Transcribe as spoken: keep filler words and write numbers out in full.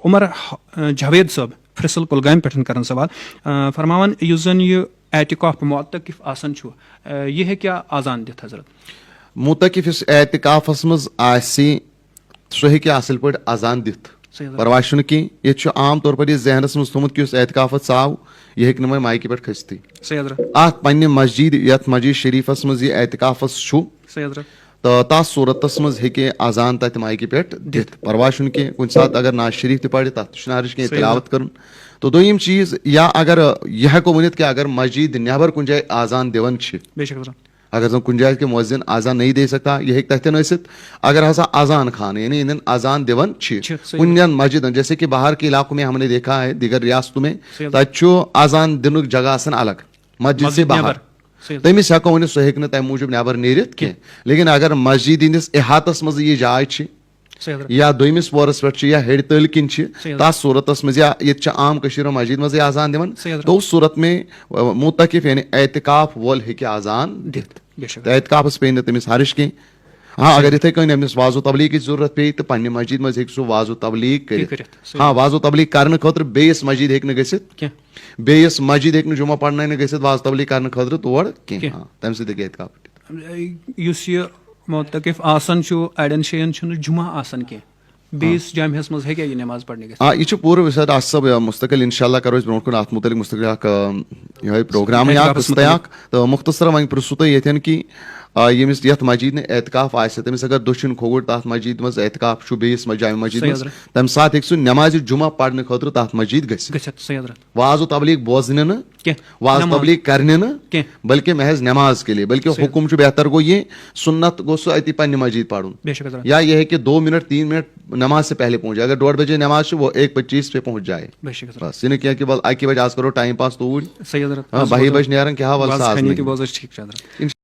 عمر، آ، جاوید صٲب فرسل کۄلگامہِ پٮ۪ٹھ کران سوال، آ، فرماوان، یُس زن یہِ اعتکاف معتکف آسان چھُ، آ، یہِ ہیٚکیا آزان دِتھ، حضرت؟ معتکف یُس اعتکافس منٛز آسہِ، سُہ ہیٚکہِ اصل پٲٹھۍ اذان دِتھ۔ صحیح حضرت۔ پرواے چھُنہٕ کینٛہہ۔ ییٚتہِ چھُ عام طور پر یہِ ذہنس منٛز تھوٚمُت کہِ یُس اعتکافس ژاو، یہِ ہیٚکہِ نہٕ وۄنۍ مایکہِ پٮ۪ٹھ کھٔسِتھٕے۔ صحیح حضرت۔ اتھ پننہِ مسجد، یتھ مسجد شریفس منٛز یہِ اعتکافس چھُ، صحیح حضرت۔ تہٕ تتھ صورتس منٛز ہیٚکہِ اذان تتہِ مایکہِ پٮ۪ٹھ دِتھ۔ دِتھ۔ پرواے چھُنہٕ کینٛہہ، کُنہِ ساتہٕ اگر نعت شریف تہِ پرِ، تتھ تہِ چھُنہٕ حرج کینٛہہ، صحیح حضرت۔ تلاوت کرُن۔ تو دوٚیِم چیٖز، یا اگر یہِ ہٮ۪کو ؤنِتھ کہِ اگر مسجد نٮ۪بر کُنہِ جایہِ اذان دِوان چھِ، بے شک حضرت۔ اگر زن کُنہِ جایہِ کہِ مؤذن اذان نہیں دے سکتا، یہِ ہیٚکہِ تتٮ۪ن ٲسِتھ۔ اگر ہسا اذان خان، یعنی یِہنٛدٮ۪ن اذان دِوان چھِ، چھِ، صحیح۔ کُنہِ جایہِ مسجدن، جیسے کہ باہر کے علاقوں میں ہم نے دیکھا ہے، دیگر ریاستوں میں، صحیح۔ تتہِ چھُ اذان دِنُک جگہ آسان الگ، مسجد سے مسجد باہر۔ نٮ۪بر۔ صحیح۔ تٔمِس ہٮ۪کو ؤنِتھ، سُہ ہیٚکہِ نہٕ تمہِ موٗجوٗب نٮ۪بر نیٖرِتھ کینٛہہ۔ کینٛہہ۔ لیکن اگر مسجد ہٕنٛدِس احاطس منٛز یہِ جاے چھِ، صحیح حضرت۔ یا دوٚیمِس پورس پٮ۪ٹھ چھِ، یا ہیٚرِ تٔلۍ کِنۍ چھِ، صحیح حضرت۔ تتھ صورتس منٛز، یا ییٚتہِ چھِ عام کٔشیٖرِ منٛز مسجد منٛزٕے اذان دِوان، صحیح حضرت۔ تو صورت میں، آ، معتکف یعنی اعتکاف وول ہیٚکہِ اذان دِتھ۔ بے شک۔ تہٕ اعتکافس پیٚیہِ نہٕ تٔمِس حرج کینٛہہ۔ ہاں، صحیح۔ اگر یِتھے کٔنۍ أمِس واعظ و تبلیغٕچ ضروٗرت پیٚیہِ تہٕ پننہِ مسجد منٛز ہیٚکہِ سُہ واعظ و تبلیغ یہِ کٔرِتھ۔ کٔرِتھ، صحیح۔ ہاں، واعظ و تبلیغ کرنہٕ خٲطرٕ بیٚیِس مسجد ہیٚکہِ نہٕ گٔژھِتھ۔ کینٛہہ۔ بیٚیِس مسجد ہیٚکہِ نہٕ جمعہ پرناونہِ گٔژھِتھ، واعظ و تبلیغ کرنہٕ خٲطرٕ تور کینٛہہ۔ کینٛہہ۔ ہاں، تمہِ سۭتۍ ہیٚکہِ اعتکاف۔ یُس یہِ معتکف آسان چھُ، اڑٮ۪ن جاین چھُنہٕ جمعہ آسان کینٛہہ، بیٚیِس جامعس منٛز ہیٚکیٛاہ یہِ نماز پرنہِ گٔژھِتھ؟ آ، یہِ چھُ پوٗرٕ وِسعت آصف، آ، مستقل، انشاءاللہ کرو أسۍ برونٛہہ کُن اتھ مُتعلق مستقل اکھ، آ، یِہوٚے پروگرامٕے اکھ، اعتکافس قصتٕے مُتعلق۔ اکھ۔ تہٕ مختصر وۄنۍ پرٛژھو تۄہہِ ییٚتٮ۪ن کہِ، آ، ییٚمِس یتھ مسجد نہٕ اعتکاف آسہِ، تٔمِس اگر دٔچھُن کھووُر تتھ مسجد منٛز اعتکاف چھُ بیٚیِس م-، جامع مسجد صحیح منٛز، حضرت۔ تمہِ ساتہٕ ہیٚکہِ سُہ نمازِ جمعہ پرنہٕ خٲطرٕ تتھ مسجد گٔژھِتھ۔ گٔژھِتھ، صحیح حضرت۔ واعظ و تبلیغ بوزنہِ نہٕ، کینٛہہ۔ واعظ نماز۔ تبلیغ کرنہِ نہٕ، کینٛہہ۔ بلکہ محض نماز کے لیے، بلکہ صحیح۔ حکم چھُ بہتر گوٚو یہِ، سُنت گوٚو سُہ أتی پننہِ مسجد پرُن۔ بے شک حضرت۔ یا یہِ ہیٚکہِ دو منٹ، تین منٹ نماز سے پہلے پہنچ جائے۔ اگر ڈوڑ بجے نماز چھِ، وہ ایک پچیس پہ پہنچ جائے۔ بے شک حضرت۔ بس، یہِ نہٕ کینٛہہ کہِ وَل اَکی بجہِ آز کرو ٹائم پاس توٗرۍ۔ صحیح حضرت۔ ہاں، بس باہی بوزو۔ بجہِ نیران کیٛاہ، وَل بس ساز کھنہِ نہٕ۔ تہِ بوزو، ٹھیٖک چھُ حضرت۔